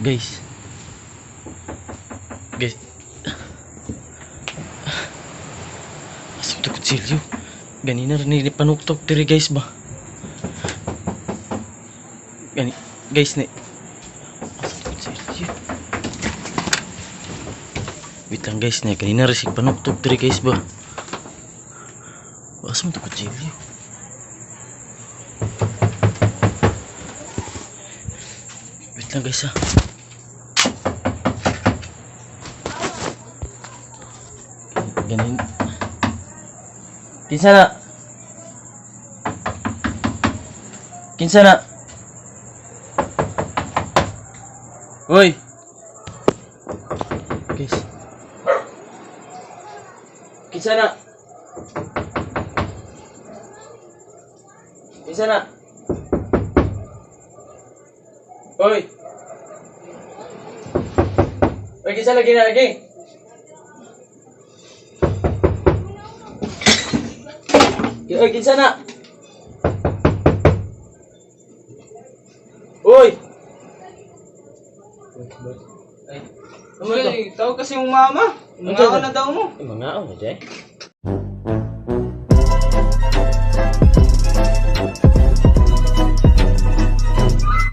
Guys. Guys. Asa to kutsilyo? Ganina rin ni panuktok diri, guys, ba? Gani guys ni. Asa to kutsilyo? Wait lang, guys, ni ganina rin sig panuktok diri, guys, ba? Asa man to kutsilyo? Wait lang, guys, ha. Ganin. Kinsa na? Kinsa na? Hoy. Guys. Kinsa na? Kinsa na? Hoy. Hoy, kinsa lagi na lagi? Oy, kinsa na? Uy! Ay, ano to? Uy, tawag kasi yung mama. Ano Mga to? na daw mo. Ay, mga na, Jay.